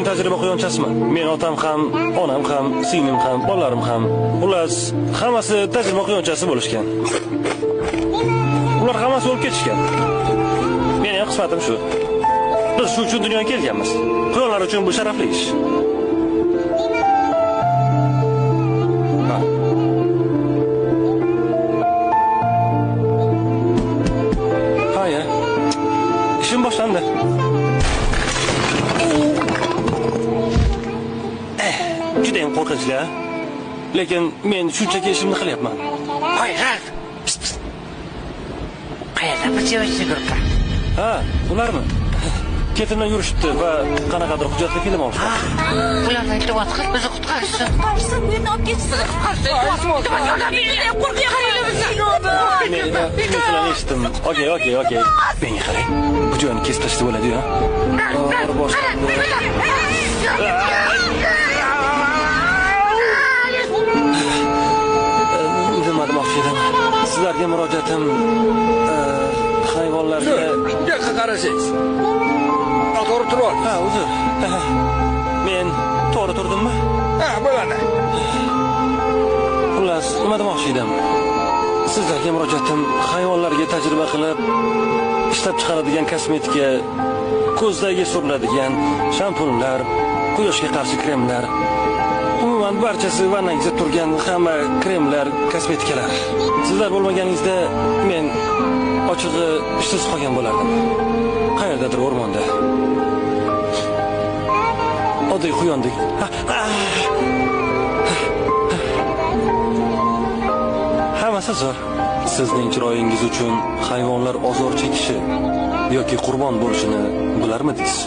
tajriba quyonchasiman. Men otam ham, onam ham, singlim ham, bolalarim ham. Xullas, hammasi tajriba quyonchasi bo'lishgan. Ular hammasi o'lib ketishgan. Meni ham qismatim shu. Biz shu uchun dunyoga kelganmiz. Quyonlar uchun bu sharafli ish. Ha. Ha ya. İşim boshlandi. Juda ham qo'rqinchli, a? Lekin men shunchaki ishimni qilyapman. Voy, Ralf. Pst, pst. Qayerda bu съёмочный группа? Ha, ularmi? Ketimdan yurishibdi va qanaqadir hujjatli film olishdi. Ularni iltimos qil, bizni qutqarishsin. Qutqarishsin, bu yerdan olib ketishsin. Qutqarishsin. Iltimos, yordam bering. Qo'rqyapman. Men sizlarni eshitdim. Okey, okey, okey. Menga qarang. Bu joyni kesib tashlasa bo'ladi-yu, ha? Og'ir boshlandi. Nima demoqchi edim? Sizlarga murojaatim hayvonlarga... Bu yoqqa qarasangiz. Noto'g'ri turib oldingiz. Ha, uzr. Men to'g'ri turdimmi? Ha, bo'ladi. Xullas, nima demoqchi edim? Sizlarga murojaatim hayvonlarga tajriba qilib ishlab chiqaradigan kosmetika, ko'zdagi suriladigan shampunlar, quyoshga qarshi kremlar, umuman barchasi vannangizda turgan hamma kremlar, kosmetikalar. Sizlar bo'lmaganingizda men ochig'i ishsiz qolgan bo'lardim. Qayerdadir o'rmonda. Oddiy quyondek. Hammasi zo'r. Sizning chiroyingiz uchun hayvonlar ozor chekishi yoki qurbon bo'lishini bilarmidingiz?